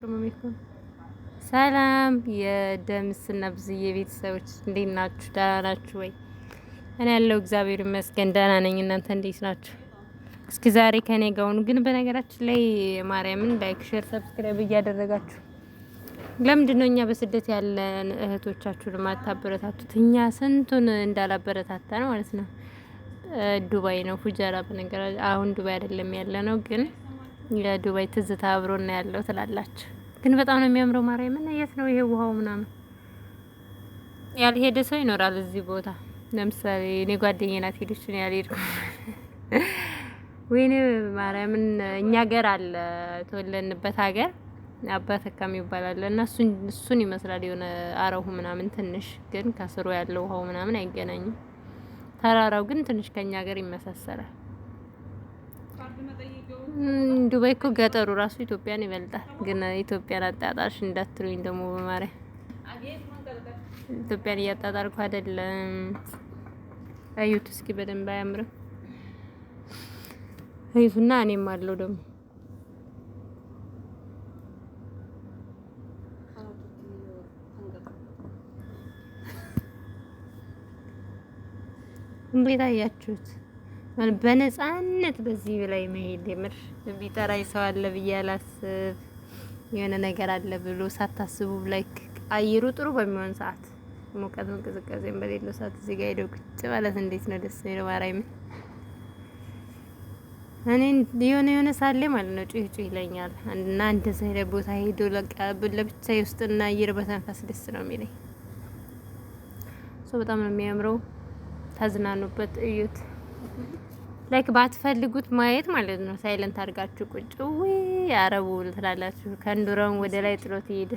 ቅመም እኮ። ሰላም የደምስና ብዙዬ ቤተሰቦች እንዴት ናችሁ? ደህና ናችሁ ወይ? እኔ ያለው እግዚአብሔር ይመስገን ደህና ነኝ። እናንተ እንዴት ናችሁ? እስኪ ዛሬ ከኔ ጋር ሁኑ። ግን በነገራችን ላይ ማርያምን like፣ share፣ subscribe እያደረጋችሁ ለምንድን ነው እኛ በስደት ያለን እህቶቻችሁን የማታበረታቱት? እኛ ስንቱን እንዳላበረታታ ነው ማለት ነው። ዱባይ ነው ፉጀራ። በነገራ አሁን ዱባይ አይደለም ያለ ነው፣ ግን የዱባይ ትዝታ አብሮና ያለው ትላላችሁ። ግን በጣም ነው የሚያምረው። ማርያምን የት ነው ይሄ ውሃው ምናምን? ያልሄደ ሰው ይኖራል እዚህ ቦታ። ለምሳሌ እኔ ጓደኛዬ ናት ሄደች፣ እኔ አልሄድኩም። ወይኔ ማርያምን እኛ ሀገር አለ የተወለድንበት ሀገር አባ ተካም ይባላል እና እሱን ይመስላል የሆነ አረሁ ምናምን ትንሽ ግን ከስሩ ያለው ውሃው ምናምን አይገናኝም። ተራራው ግን ትንሽ ከኛ ሀገር ይመሳሰላል። ዱባይ እኮ ገጠሩ ራሱ ኢትዮጵያን ይበልጣል። ግን ኢትዮጵያን አጣጣልሽ እንዳትሉኝ ደግሞ በማርያም ኢትዮጵያን እያጣጣልኩ አይደለም። እዩት እስኪ በደንብ አያምርም? እዩትና እኔም አለው ደግሞ እንዴት አያችሁት? በነፃነት በዚህ ላይ መሄድ የምር ቢጠራኝ ሰው አለ ብዬ አላስብ። የሆነ ነገር አለ ብሎ ሳታስቡ like አየሩ ጥሩ በሚሆን ሰዓት ሙቀቱን ቅዝቃዜን በሌለው ሰዓት እዚህ ጋር ሄደው ቁጭ ማለት እንዴት ነው ደስ የሚለው። ማርያምን እኔ የሆነ የሆነ ሳሌ ማለት ነው ጩህ ጩህ ይለኛል እና እንደዚህ አይነት ቦታ ሄዶ ለብቻ ውስጥና አየር በተንፈስ ደስ ነው የሚለኝ። So በጣም ነው የሚያምረው። ተዝናኑበት፣ እዩት። Like ባትፈልጉት ማየት ማለት ነው። Silent አድርጋችሁ ቁጭ ወይ አረቡ ትላላችሁ። ከንዱረውን ወደ ላይ ጥሎት ይሄድ።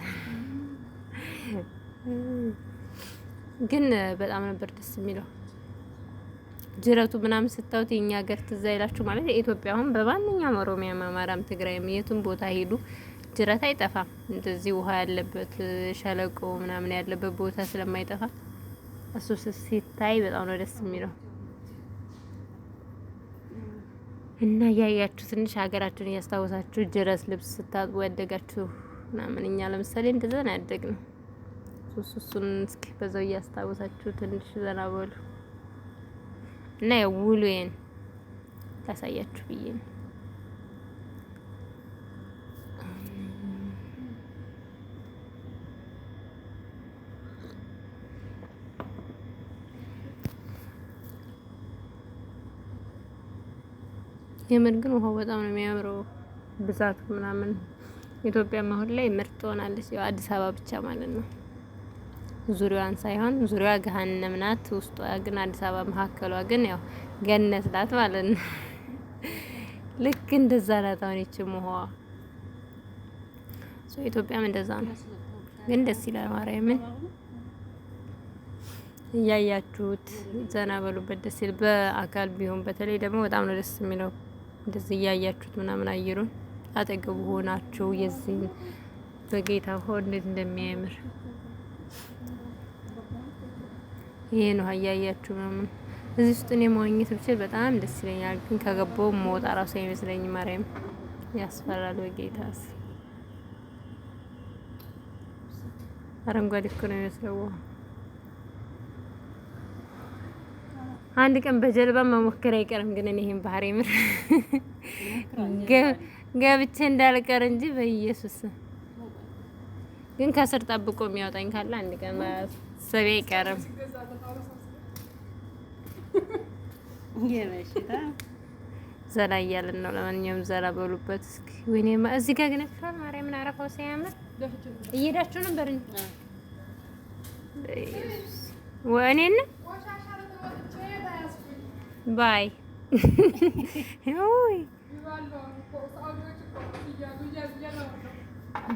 ግን በጣም ነበር ደስ የሚለው ጅረቱ ምናምን ስታዩት የኛ ሀገር ትዝ አይላችሁ ማለት የኢትዮጵያ አሁን በማንኛውም ኦሮሚያም፣ አማራም፣ ትግራይም የቱም ቦታ ሄዱ ጅረት አይጠፋም። እንደዚህ ውሃ ያለበት ሸለቆ ምናምን ያለበት ቦታ ስለማይጠፋ እሱ ሲታይ በጣም ነው ደስ የሚለው። እና እያያችሁ ትንሽ ሀገራችሁን እያስታወሳችሁ ጅረት ልብስ ስታጥቡ ያደጋችሁ ምናምን፣ እኛ ለምሳሌ እንደዛ ነው ያደግነው። እሱን እስኪ በዛው እያስታወሳችሁ ትንሽ ዘና በሉ እና ያው ውሎዬን ላሳያችሁ ብዬ ነው። የምር ግን ውሃው በጣም ነው የሚያምረው፣ ብዛቱ ምናምን። ኢትዮጵያ አሁን ላይ ምርጥ ሆናለች። ያው አዲስ አበባ ብቻ ማለት ነው፣ ዙሪያዋን ሳይሆን ዙሪያዋ ገሀነም ናት፣ ውስጧ ግን አዲስ አበባ መካከሏ ግን ያው ገነት ናት ማለት ነው። ልክ እንደዛ ናት አሁን ይቺ ውሃዋ። So ኢትዮጵያም እንደዛ ነው፣ ግን ደስ ይላል። ማርያምን እያያችሁት ዘና በሉበት፣ ደስ ይል። በአካል ቢሆን በተለይ ደግሞ በጣም ነው ደስ የሚለው። እንደዚህ እያያችሁት ምናምን አየሩን አጠገቡ ሆናችሁ የዚህን በጌታ ሆ እንዴት እንደሚያምር ይሄ ነው እያያችሁ ምናምን እዚህ ውስጥ እኔ መዋኘት ብችል በጣም ደስ ይለኛል። ግን ከገባው መውጣ ራሱ አይመስለኝም። ማርያም ያስፈራል። በጌታስ አረንጓዴ እኮ ነው የሚመስለው። አንድ ቀን በጀልባ መሞከር አይቀርም። ግን እኔ ይሄን ባህር የምር ገብቼ እንዳልቀር እንጂ በኢየሱስ ግን ከስር ጠብቆ የሚያወጣኝ ካለ አንድ ቀን ማሰቤ አይቀርም። ዘና እያልን ነው። ለማንኛውም ዘና በሉበት እስኪ። ወይኔ እዚህ ጋር ግን አይተሽዋል? ማርያምን አረፋው ሲያምር እየሄዳችሁ ነበር እንጂ ወእኔን bye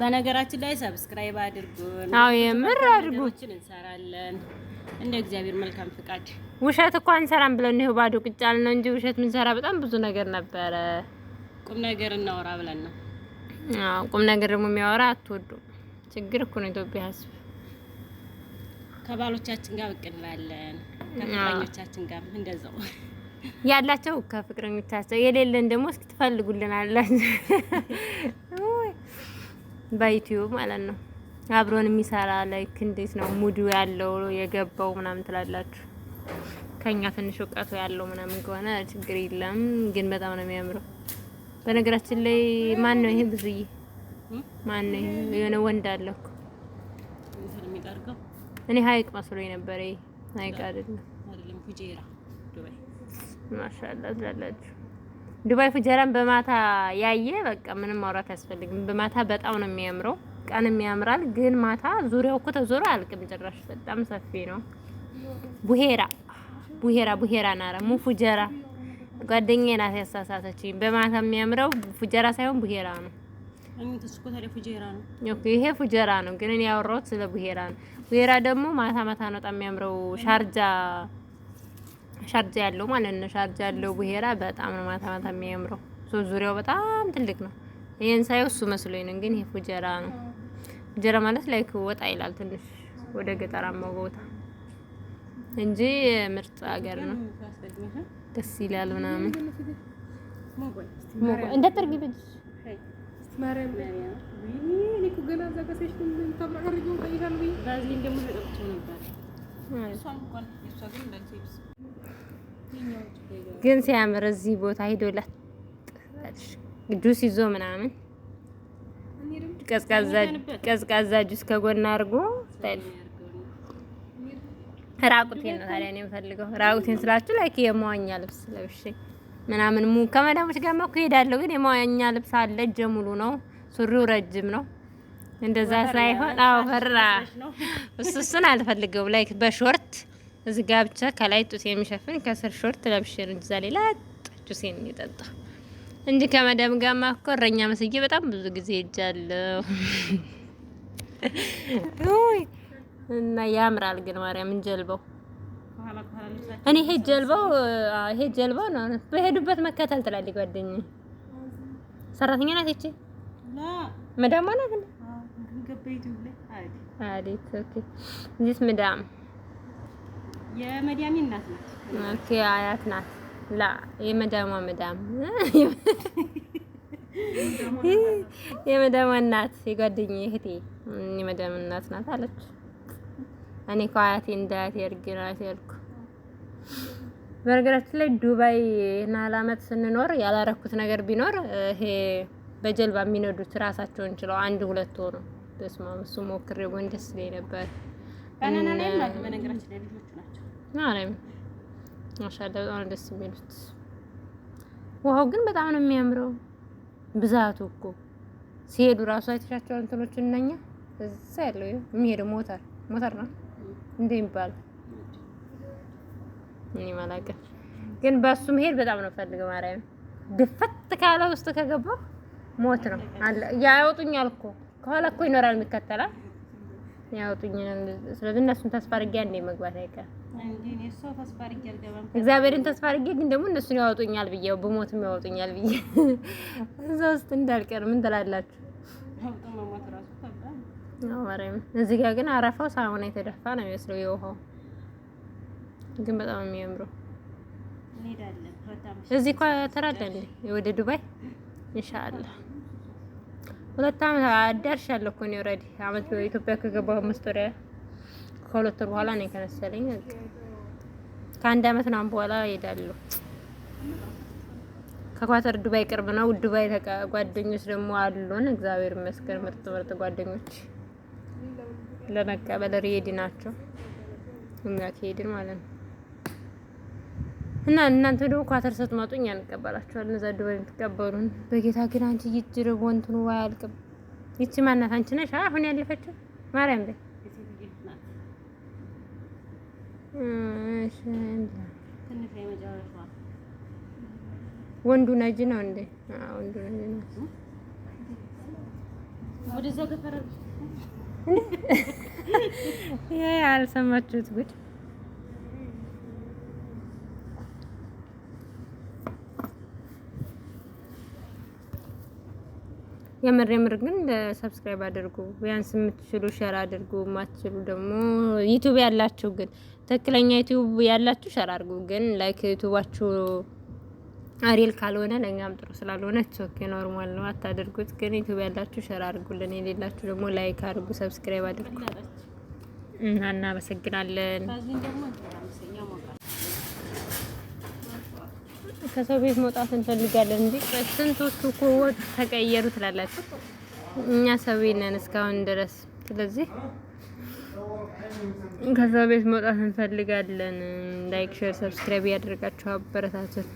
በነገራችን ላይ subscribe አድርጉን። አዎ የምር አድርጉ። እንሰራለን እንደ እግዚአብሔር መልካም ፍቃድ። ውሸት እኮ አንሰራም ብለን ነው ባዶ ቁጭ ያልን ነው እንጂ ውሸት ምንሰራ በጣም ብዙ ነገር ነበረ። ቁም ነገር እናወራ ብለን ነው። አዎ ቁም ነገር ደግሞ የሚያወራ አትወዱም። ችግር እኮ ነው ኢትዮጵያ ሕዝብ። ከባሎቻችን ጋር ብቅ እንላለን፣ ከፍቅረኞቻችን ጋር እንደዛው ያላቸው ከፍቅረኞቻቸው የሌለን ደግሞ እስኪ ትፈልጉልን አላችሁ። በዩቲዩብ ማለት ነው። አብሮን የሚሰራ like እንዴት ነው mood ኡ ያለው የገባው ምናምን ትላላችሁ። ከኛ ትንሽ እውቀቱ ያለው ምናምን ከሆነ ችግር የለም። ግን በጣም ነው የሚያምረው። በነገራችን ላይ ማን ነው ይሄ? ብዙዬ ማን ነው ይሄ? የሆነ ወንድ አለ እኮ። እንትን የሚጠርገው። እኔ ሀይቅ መስሎኝ ነበር። ይሄ ሀይቅ አይደለም። አይደለም፣ ፉጄራ ዱባይ። ማሻአላ ትላላችሁ። ዱባይ ፉጀራን በማታ ያየ በቃ ምንም ማውራት አያስፈልግም። በማታ በጣም ነው የሚያምረው። ቀንም ያምራል፣ ግን ማታ ዙሪያው እኮ ተዞሮ አያልቅም ጭራሽ። በጣም ሰፊ ነው። ቡሄራ ቡሄራ ቡሄራ ናራ ሙ ፉጀራ ጓደኛዬ ናት ያሳሳተችኝ። በማታ የሚያምረው ፉጀራ ሳይሆን ቡሄራ ነው። እኔ እሱ እኮ ታዲያ ፉጄራ ነው። Okay፣ ይሄ ፉጀራ ነው፣ ግን እኔ ያወራሁት ስለ ቡሄራ ነው። ቡሄራ ደግሞ ማታ ማታ ነው በጣም የሚያምረው። ሻርጃ ሻርጃ ያለው ማለት ነው። ሻርጃ ያለው ቡሄራ በጣም ነው ማታ ማታ የሚያምረው። So ዙሪያው በጣም ትልቅ ነው። ይሄን ሳየው እሱ መስሎኝ ነው፣ ግን ይሄ ፉጀራ ነው። ፉጀራ ማለት like ወጣ ይላል ትንሽ ወደ ገጠራማው ቦታ እንጂ ምርጥ ሀገር ነው። ደስ ይላል ምናምን። እንዳትጠርጊ በእጅሽ። ቫዝሊን ደግሞ ተቀብቼው ነበር። እሷም እንኳን የእሷ ግን እንዳንቺ ይብስ። ግን ሲያምር እዚህ ቦታ ሂዶ ላጥ ጁስ ይዞ ምናምን፣ ቀዝቃዛ ቀዝቃዛ ጁስ ከጎን አድርጎ። ራቁቴን ነው ታዲያ እኔ የምፈልገው። ራቁቴን ስላችሁ like የመዋኛ ልብስ ለብሼ ምናምን ከመዳሞች ጋር እኮ እሄዳለሁ፣ ግን የመዋኛ ልብስ አለ። እጀ ሙሉ ነው፣ ሱሪው ረጅም ነው። እንደዛ ሳይሆን፣ አዎ ፈራ፣ እሱን አልፈልገውም። Like በ short እዚህ ጋ ብቻ ከላይ ጡት የሚሸፍን ከስር short ለብሼ ነው እዛ ላይ ላጥ ጁሴን እየጠጣ እንጂ ከመዳም ጋርማ እኮ እረኛ መስዬ በጣም ብዙ ጊዜ ሄጃለሁ። ውይ እና ያምራል ግን ማርያምን ጀልባው። ከኋላ ከኋላ ልብሳቸው እኔ ይሄ ጀልባው ነው በሄዱበት መከተል ትላለች ጓደኛዬ። ሰራተኛ ናት ይቺ። ላ መዳሟ ናት እንዴ? ገባ ዩቲዩብ ላይ አይ። አሪፍ፣ okay, this መዳም። የመዲያሚ እናት ናት። Okay፣ አያት ናት። ላ የመዳሟ መዳም፣ የመዳሟ እናት፣ የጓደኛዬ እህቴ የመዳም እናት ናት አለች። እኔ እኮ አያቴ እንደ አያቴ አድርጌ ነው አያቴ ያልኩ። በነገራችን ላይ ዱባይ ይህን ያህል አመት ስንኖር ያላረኩት ነገር ቢኖር ይሄ በጀልባ የሚነዱት ራሳቸውን ችለው አንድ ሁለት ሆኖ፣ በስመ አብ፣ እሱ ሞክሬው ግን ደስ ይለኝ ነበር። ባናና ላይም አሉ። በነገራችን ላይ ልጆቹ ናቸው። ማርያም ማሻአላ በጣም ነው ደስ የሚሉት። ውሃው ግን በጣም ነው የሚያምረው። ብዛቱ እኮ ሲሄዱ ራሱ አይተሻቸዋል። እንትኖቹ እነኛ እዛ ያለው የሚሄደው ሞተር ሞተር ነው እንደ የሚባለው እኔ አላውቅም፣ ግን በሱ መሄድ በጣም ነው ፈልገው። ማርያም ድፈት ካለ ውስጥ ከገባሁ ሞት ነው አለ። ያወጡኛል እኮ፣ ከኋላ እኮ ይኖራል የሚከተላል፣ ያወጡኛል። ስለዚህ እነሱን ተስፋ አድርጌ አንዴ መግባት አይቀርም። እንጂ እኔ እሷ ተስፋ አድርጌ አልገባም። እግዚአብሔርን ተስፋ አድርጌ ግን ደግሞ እነሱን ያወጡኛል ብዬ፣ ብሞትም ያወጡኛል ብዬ እዛ ውስጥ እንዳልቀር። ምን ትላላችሁ? አውጥቶ መሞት ራሱ ከባድ ነው። አዎ ማርያም። እዚህ ጋር ግን አረፋው ሳሙና የተደፋ ነው የሚመስለው። የውሃው ግን በጣም የሚያምረው። እንሄዳለን። 2 ዓመት እዚህ ኳተር አለ እንዴ? ወደ ዱባይ ኢንሻአላህ 2 አመት አዳርሻለሁ እኮ እኔ already አመት በኢትዮጵያ ከገባሁ 5 ወር፣ ከ2 ወር በኋላ ነው የከነሰለኝ። በቃ ከአንድ አመት ምናምን በኋላ እሄዳለሁ። ከኳተር ዱባይ ቅርብ ነው። ዱባይ ጓደኞች ደግሞ አሉን፣ እግዚአብሔር ይመስገን ምርጥ ምርጥ ጓደኞች ለመቀበል ready ናቸው። እኛ ከሄድን ማለት ነው። እና እናንተ ደግሞ ኳተር ስትመጡ እኛ እንቀበላችኋለን። እዛ ዱባይ የምትቀበሉን በጌታ። ግን አንቺ ይጅርብ ወንትኑ አያልቅም። ይቺ ማናት? አንቺ ነሽ አሁን ያለፈችው? ማርያም በይ። የሴትዮ ናት። እሺ። ትንሿ የመጨረሻዋ። ወንዱ ነጂ ነው እንዴ? አዎ ወንዱ ነጂ ነው። ወደዛ ገፈረ። ይሄ ያልሰማችሁት ጉድ። የምር የምር ግን subscribe አድርጉ። ቢያንስ የምትችሉ share አድርጉ፣ የማትችሉ ደግሞ ዩቲዩብ ያላችሁ ግን ትክክለኛ ዩቲዩብ ያላችሁ share አድርጉ። ግን like ዩቲዩባችሁ Real ካልሆነ ለእኛም ጥሩ ስላልሆነ okay normal ነው፣ አታድርጉት። ግን ዩቲዩብ ያላችሁ share አድርጉልን፣ የሌላችሁ ደግሞ like አድርጉ፣ subscribe አድርጉ እና እናመሰግናለን። ከሰው ቤት መውጣት እንፈልጋለን እንጂ ስንቶቹ እኮ ወጡ ተቀየሩ ትላላችሁ። እኛ ሰው ቤት ነን እስካሁን ድረስ። ስለዚህ ከሰው ቤት መውጣት እንፈልጋለን። Like፣ share፣ subscribe ያደርጋችሁ አበረታቱን።